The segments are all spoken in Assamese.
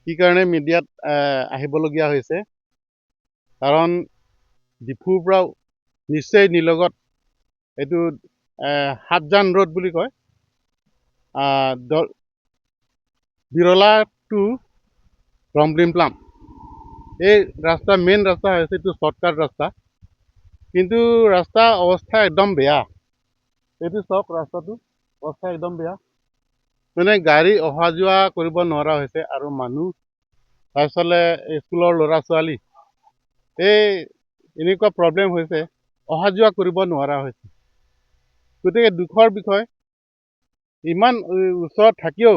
কি কাৰণে মিডিয়াত আহিবলগীয়া হৈছে? কাৰণ ডিফুৰ পৰা নিশ্চয় নিলগত এইটো সাতজান ৰোড বুলি কয়, বিৰলা টু ৰমলিমপ্লাম, এই ৰাস্তা মেইন ৰাস্তা হৈছে। এইটো শ্বৰ্টকাট ৰাস্তা, কিন্তু ৰাস্তা অৱস্থা একদম বেয়া। এইটো চাওক, ৰাস্তাটো অৱস্থা একদম বেয়া, মানে গাড়ী অহা যোৱা কৰিব নোৱাৰা হৈছে আৰু মানুহ, তাৰপিছতে স্কুলৰ ল'ৰা ছোৱালী, এই এনেকুৱা প্ৰব্লেম হৈছে, অহা যোৱা কৰিব নোৱাৰা হৈছে। গতিকে দুখৰ বিষয়, ইমান ওচৰত থাকিও,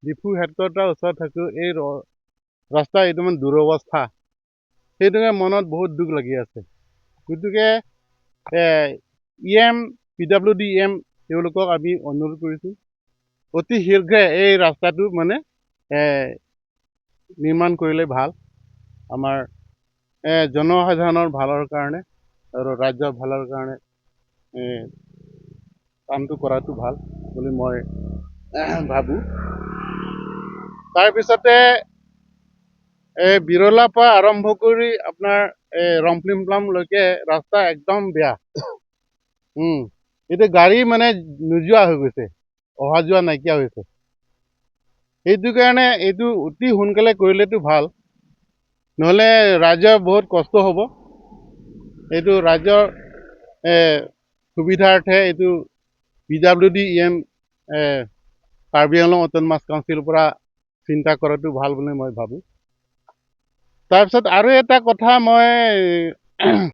ডিফু হেডকোৱাৰ্টাৰ ওচৰত থাকিও এই ৰাস্তা একদম দুৰৱস্থা। সেইটোকে মনত বহুত দুখ লাগি আছে। গতিকে ইএম, পিডাব্লিউডি এম, তেওঁলোকক আমি অনুৰোধ কৰিছোঁ, অতি শীঘ্ৰে এই ৰাস্তাটো মানে নিৰ্মাণ কৰিলে ভাল, আমাৰ জনসাধাৰণৰ ভালৰ কাৰণে আৰু ৰাজ্যৰ ভালৰ কাৰণে কামটো কৰাটো ভাল বুলি মই ভাবোঁ। তাৰপিছতে এই বিৰলাৰ পৰা আৰম্ভ কৰি আপোনাৰ এই ৰংপ্লিমপ্লামলৈকে ৰাস্তা একদম বেয়া। এতিয়া গাড়ী মানে নোযোৱা হৈ গৈছে, অহা যোৱা নাইকিয়া হৈছে। সেইটো কাৰণে এইটো অতি সোনকালে কৰিলেতো ভাল, নহ'লে ৰাইজৰ বহুত কষ্ট হ'ব। এইটো ৰাজ্যৰ সুবিধাৰ্থে এইটো PWD M, Karbi Anglong autonomous কাউন্সিলৰ পৰা চিন্তা কৰাটো ভাল বুলি মই ভাবোঁ। তাৰপিছত আৰু এটা কথা মই